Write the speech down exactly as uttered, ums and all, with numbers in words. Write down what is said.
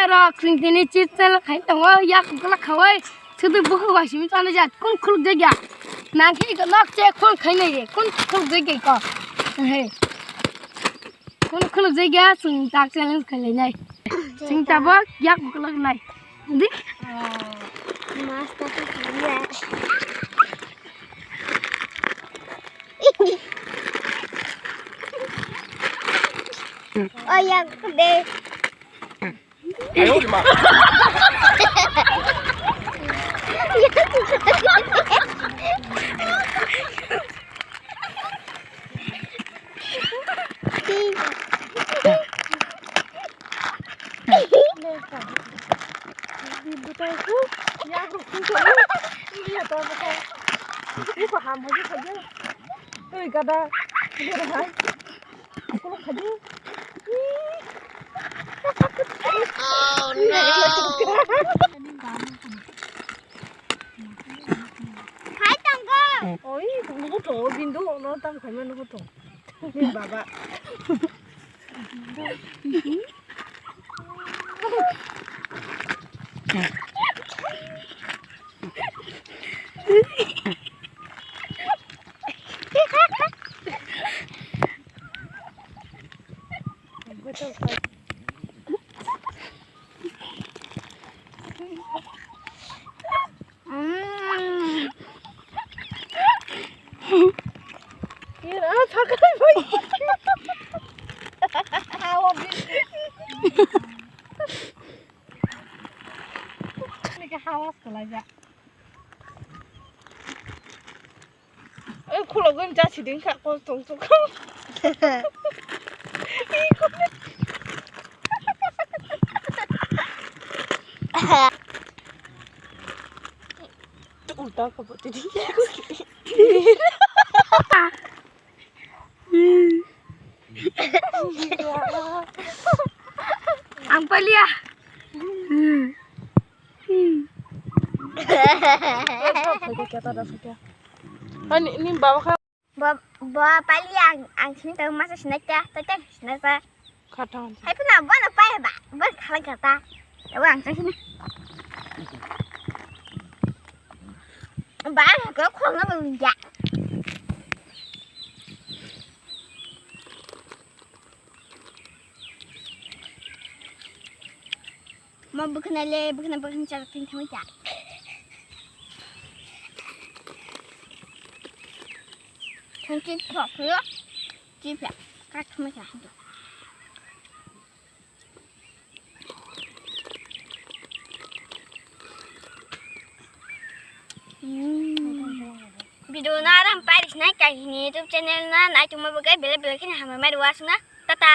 Rok, sing tini chip channel khai tongo, yak bwla khawai, sudu buku wa simi chana jat, kun khuluk jagya. Nang ki nok che khon khai nai re, kun khuluk jagya ko. He. Kun khuluk jagya, sing tak challenge khai lai nai. Sing tabok, yak bwla nai. Di? Mas ta khai ya. Oh ya, de. Hai tanggo. Oi, nugo to, bindu, no tam khaima nugo to. Ni baba. Hawas kalaijak. Oi, khulogwi cha siding kha, kos tong tong kha. Ulta kha bo tidi. Ang palia. Ani ni baba kha. Bo, bo palia ang, ang sini tahu masa sini ta, ta, ta, sini ta. Khatang. Hai puna bo na pai ba, bo khala kata. Bo ang sini. Ba ang ko khong na bo ya. Ma bwkhwnai le, bwkhwnai, bwkhwnai chak tin thangwi cha. Thang tin thok yo. Chip ya. Ka thumai cha. Video no aram pairis nai kahini YouTube channel no nai tongma bwkhe belai belai kheno hambai mai rw aswk na. Tata.